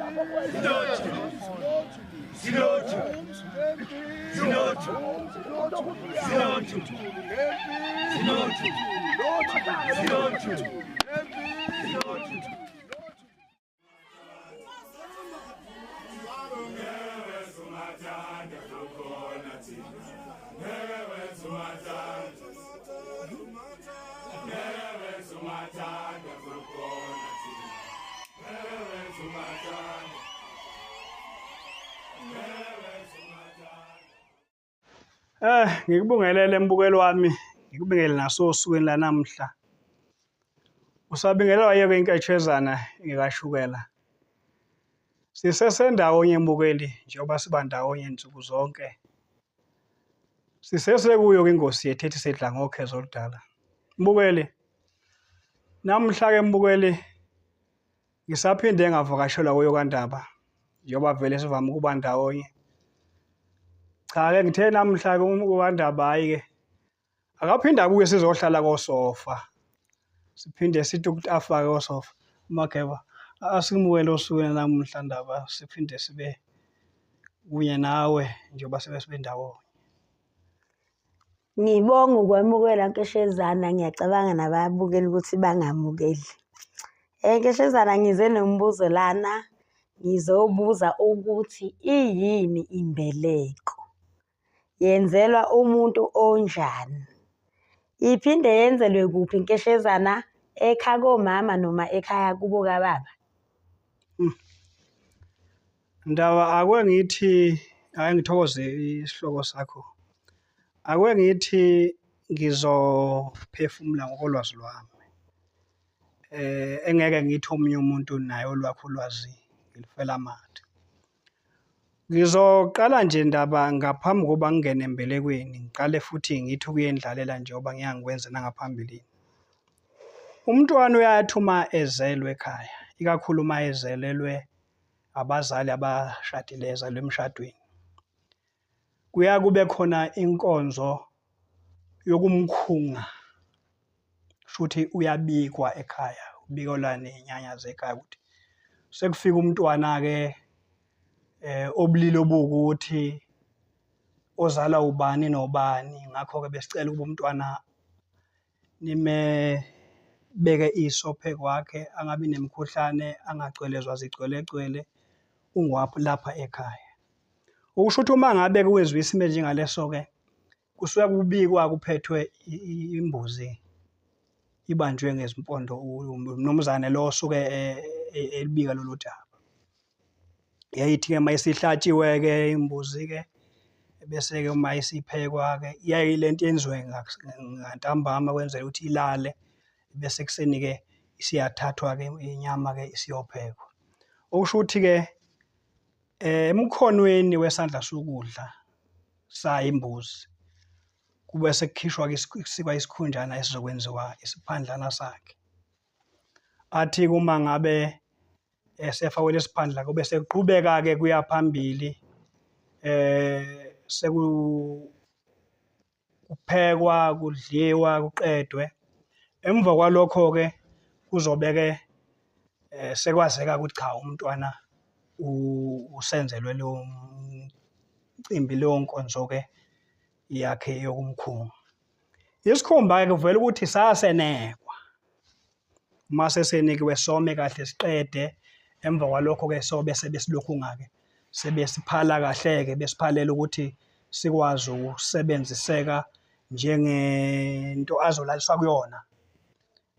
Sinothu. Sinothu. Sinothu. Sinothu. Sinothu. Sinothu. Ngikubingelele mbukeli wami, ngikubingelele nasosukwini lanamuhla. Usabingelelwa yeke inketshezana engekashukela. Sisesendawonye mbukeli njengoba siba ndawonye nsuku zonke. Sisesekuyo-ke ingosi yethu ethi sidla ngokhezo oludala. Mbukeli, namuhla-ke mbukeli ngisaphinde ngavakashelwa kuyo kaNdaba njengoba vele sivame ukuba ndawonye. Cha-ke ngithe namuhla-ke uKaNdaba hhayi-ke akaphinde abuye sizohlala kosofa. Siphinde sithi ukutafa-ke kosofa. Mageba, asimukele osukwini namuhla Ndaba, siphinde sibe kunye nawe njengoba sibe sibe ndawonye. Ngibonga ukwamukela Nkeshezana, ngiyacabanga nababukeli ukuthi bangamukeli. Nkeshezana ngize nombuzo lana, ngizobuza ukuthi iyini imbeleko? Yenzelwa umuntu onjani? Iphinde yenzelwe kuphi Nkeshezana? Ekhaya komama noma ekhaya kubo kababa? Ndaba, ake ngithi, ake ngithokoze isihloko sakho. Ake ngithi ngizophefumula ngokolwazi lwami. Engeke ngithi omunye umuntu naye olwakhe ulwazi ngilufela amathe. Ngizoqala nje Ndaba ngaphambi kokuba ngingene embelekweni, ngiqale futhi ngithi ukuyendlalela njengoba ngiya ngikwenze nangaphambilini. Umntwana uyathi uma ezelwe ekhaya, ikakhulu uma ezelelwe abazali abashadile, ezalwe emshadweni, kuya kube khona inkonzo yokumkhunga. Shuthi uyabikwa ekhaya, ubikelwa ney'nyanya zekhaya ukuthi sekufika umntwana-ke obulili obuwukuthi ozalwa ubani nobani, ngakho-ke besicela ukuba umntwana nimebeke iso phezu kwakhe, angabi nemikhuhlane, angagcwelezwa zigcwelegcwele, lapha ekhaya. Okusho ukuthi uma ngabe kwenziwa isimo esinjengaleso-ke, kusuke kubikwa kuphethwe imbuzi ibanjwe ngezimpondo umnumzane lo osuke elibika lolu daba. Yayithi-ke uma isihlatshiwe-ke imbuzi-ke, bese-ke uma isiphekwa-ke, iyaye le nto yenziwe ngantambama kwenzela ukuthi ilale, bese ekuseni-ke isiyathathwa-ke inyama-ke isiyophekwa. Okusho ukuthi-ke emkhonweni wesandla sokudla sayo imbuzi, kube sekukhishwa-ke kusikwa isikhunjana esizokwenziwa isiphandlana sakhe. Athi-ke uma ngabe esefakwe lesiphandla kube sekuqhubeka-ke kuya phambili sekuphekwa, kudliwa, kuqedwe. Emva kwalokho-ke kuzobe-ke sekwazeka ukuthi cha umntwana usenzelwe lowo mcimbi, leyo nkonzo-ke yakhe yokumkhunga. Isikhumba-ke kuvela ukuthi sasenekwa. Uma sesenikiwe some kahle siqede, emva kwalokho-ke sobe sebesilokhunga-ke, sebesiphala kahle-ke, besiphalela ukuthi sikwazi ukusebenziseka njengento azolaliswa kuyona.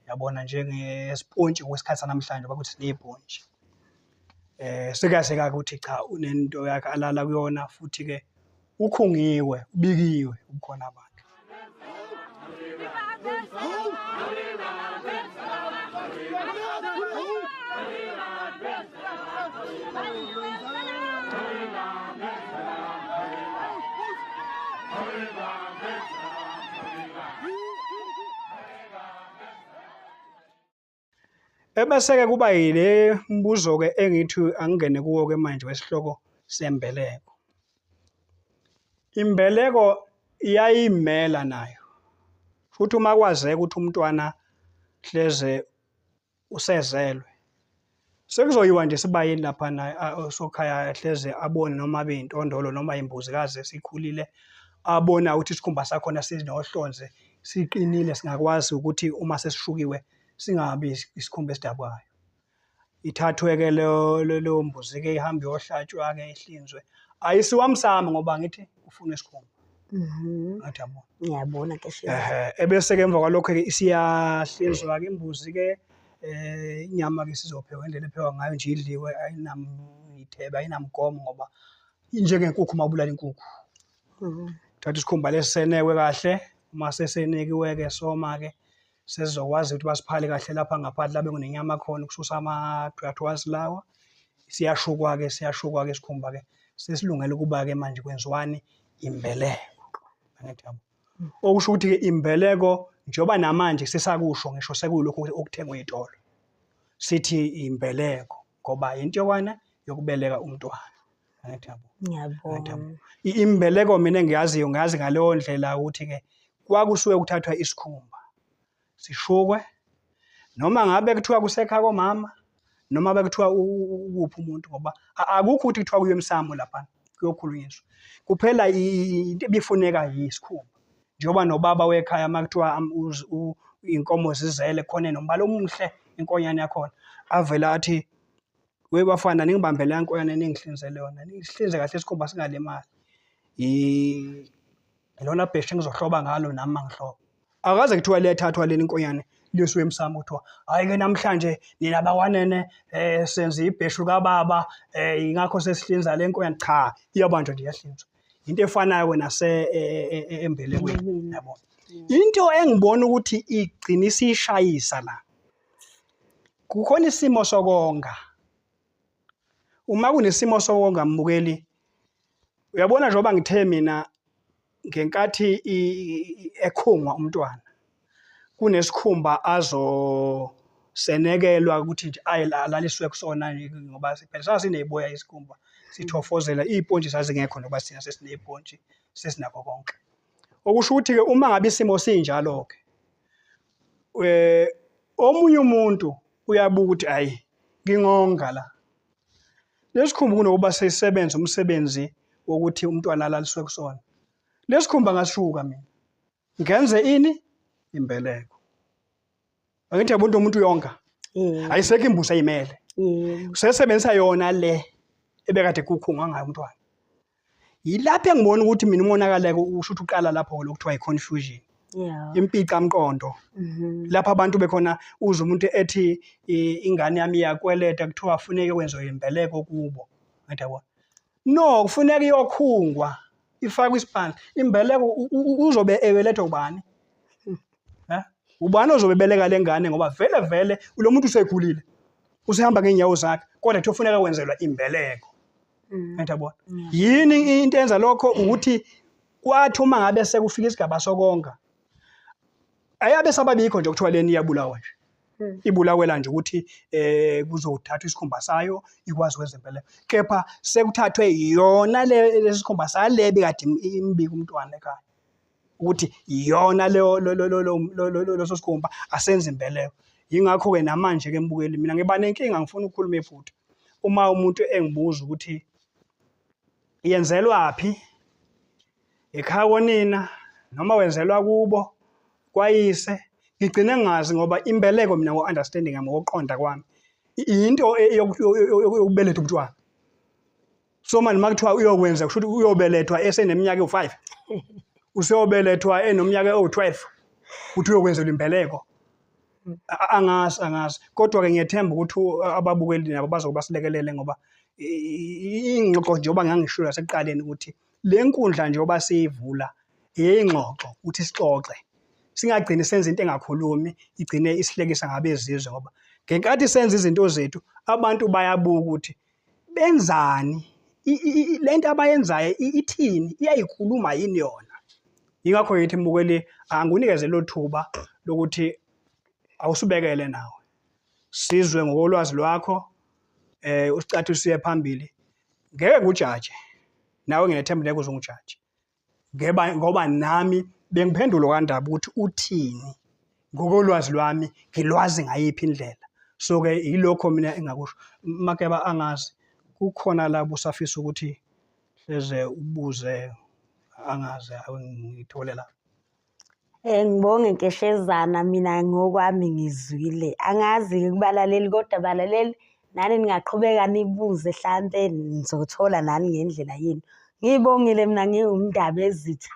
Yabona njengesipontshi ngokwesikhathi sanamhlanje ngoba kuthi siney'pontshi. Sekuyazeka-ke ukuthi cha unento yakhe alala kuyona futhi-ke ukhungiwe, ubikiwe ubukhona bakhe. Ebese-ke kuba yile mbuzo-ke engithi angingene kuwo-ke manje wesihloko sembeleko. Imbeleko iyayimela nayo, futhi uma kwazeka ukuthi umntwana hleze usezelwe, Sekuzoyiwa nje esibayeni laphana osokhaya hleze abone noma abe yintondolo noma imbuzikazi esikhulile, abona ukuthi isikhumba sakhona sinohlonze, siqinile singakwazi ukuthi uma sesishukiwe singabi isikhumba esidabukayo. Ithathwe-ke leyo mbuzi-ke ihambe iyohlatshwa-ke ihlinzwe. Ayisiwa msamo ngoba ngithi kufunwa isikhumba. Ngathi yabona. Ngiyabona Nkesheza. Ehhe, ebese-ke emva kwalokho-ke isiyahlinzwa-ke imbuzi-ke inyama-ke isizophekwa ngendlela ephekwa ngayo nje idliwe ayinamithebe ayinamgomo ngoba injengenkukhu uma ubulala inkukhu. Thatha isikhumba lesi senekwe kahle, uma sesenekiwe-ke soma-ke sesizokwazi ukuthi basiphale kahle lapha ngaphandle la bekunenyama khona ukususa amathwathwazi lawa. Siyashukwa-ke siyashukwa-ke isikhumba-ke sesilungele ukuba-ke manje kwenziwani imbeleko. Angithi yabo. Okusho ukuthi-ke imbeleko njengoba namanje sisakusho ngisho sekuyilokhu okuthengwa ey'tolo. Sithi imbeleko ngoba into yokwana yokubeleka umntwana. Angithi yabo. Ngiyabona. Imbeleko mina engiyaziyo ngazi ngaleyo ndlela ukuthi-ke kwakusuke kuthathwa isikhumba sishukwe noma ngabe kuthiwa kusekhaya komama noma bekuthiwa ukuphi umuntu ngoba akukho ukuthi kuthiwa kuyo emsamo lapha kuyokhulunyiswa kuphela into ebifuneka yisikhumba njengoba nobaba wekhaya uma kuthiwa iy'nkomo zizele khona nombala omuhle inkonyane yakhona avele athi we bafana ningibambele leya nkonyane ningihlinzele yona ningihlinze kahle isikhumba singalimali Ilona bheshu engizohloba ngalo nami mangihloba. Akaze kuthiwa liyathathwa leli nkonyane liyosiwa emsamo kuthiwa hhayi-ke namhlanje nina bakwanene um senza ibheshu kababa um yingakho sesihlinza le nkonyane. Cha, iyabanjwa nje iyahlinzwa. Into efanayo nase e, e, e, embelekweni yabo. Into engibona ukuthi igcina isishayisa la. Kukhona isimo sokonga. Uma kunesimo sokonga mbukeli, uyabona njengoba ngithe mina ngenkathi ekhungwa umntwana kunesikhumba azosenekelwa ukuthi nje alaliswe kusona ngoba phela sasiney'boya isikhumba sithofozela iy'pontshi zazingekho noba thina sesiney'pontshi sesinakho konke. Okusho ukuthi-ke uma ngabe isimo sinjalo-ke omunye umuntu uyabuka ukuthi hhayi ngingonga la. Lesikhumba kunokuba sisebenze umsebenzi wokuthi umntwana alaliswe kusona. Lesikhumba ngasishuka mina. Ngenze ini? Imbeleko. Angithi yabona umuntu uyonga. Ayisekho imbuzi ayimele. Usesebenzisa yona le ebekade kukhungwa ngayo umntwana. Yilapho engibona ukuthi mina umonakaleko usho ukuthi uqala lapho lokuthiwa i-confusion. Yeah. Impica mqondo. Lapho abantu bekhona uze umuntu ethi ingane yami iyakweleta kuthiwa funeke kwenziwe imbeleko kubo. Ngathi yabona. No, kufuneka iyokhungwa ifakwe isiphandla. Imbeleko uzobe ebelethwa ubani? Eh? Ubani ozobe ebeleka le ngane ngoba vele vele lo muntu usekhulile. Usehamba ngeenyawo zakhe kodwa kuthiwa kufuneka kwenzelwa imbeleko. Ngathi yabona. Yini into enza lokho ukuthi kwathi uma ngabe sekufika isigaba sokonga ayabe sababikho nje kuthiwa leni iyabulawa nje. Ibulawela nje ukuthi kuzothathwa isikhumba sayo ikwazi ukwenza impela. Kepha sekuthathwe yona le lesikhumba sale bekade imbika umntwana ekhaya. Ukuthi iyona leyo leso sikhumba asenze imbeleko. Yingakho-ke namanje-ke mbukeli mina ngiba nenkinga ngifuna ukukhuluma iphutha. Uma umuntu engibuza ukuthi yenzelwaphi ekhaya konina noma wenzelwa kubo kwayise ngigcine ngingazi ngoba imbeleko mina ngo-understanding yami ngokuqonda kwami into yokubeletha umntwana. So manje uma kuthiwa uyokwenza kusho ukuthi uyobelethwa eseneminyaka ewu-5 useyobelethwa enominyaka ewu-12 uthi uyokwenzelwa imbeleko. Angazi angazi kodwa-ke ngiyethemba ukuthi ababukeli nabo bazobe basilekelele ngoba ingxoxo njengoba ngangisho nasekuqaleni ukuthi le nkundla njengoba siyivula eyeyingxoxo ukuthi sixoxe singagcini senza into engakhulumi igcine isihlekisa ngabezizwe ngoba ngenkathi senza izinto zethu abantu bayabuka ukuthi benzani le nto abayenzayo ithini iyayikhuluma yini yona. Yingakho ngithi mbukeli angikunikeze lelo thuba lokuthi awusibekele nawe sizwe ngokolwazi lwakho usicathise uye phambili. Ngeke ngikujaje nawe nginethemba ngeke uze ungijaje ngeba ngoba nami bengiphendula okaNdaba ukuthi uthini ngokolwazi lwami ngilwazi ngayiphi indlela. So-ke yilokho mina engakusho. Mageba, angazi kukhona la busafisa ukuthi hleze ubuze, angazi, ngithole la. Ngibonge Nkeshezana, mina ngokwami ngizwile. Angazi kubalaleli, kodwa balaleli nani ningaqhubeka nibuze, hlampe nizothola nani ngendlela yenu. Ngibongile mina ngiwumndaba ezitha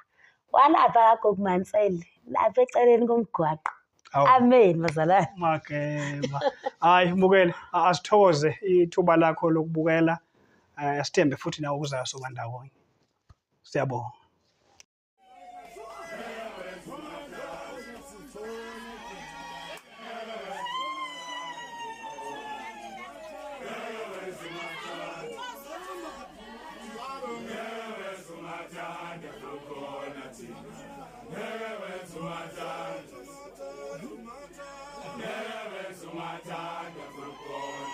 walapha kaGogo Mansele, lapha eceleni komgwaqo. Amen bazalwane. Mageba. Hayi mbukele, asithokoze ithuba lakho lokubukela. Sithembe futhi nawe ukuzayo soba ndawonye. Siyabonga. Ngeke wenze umathanda kukhona.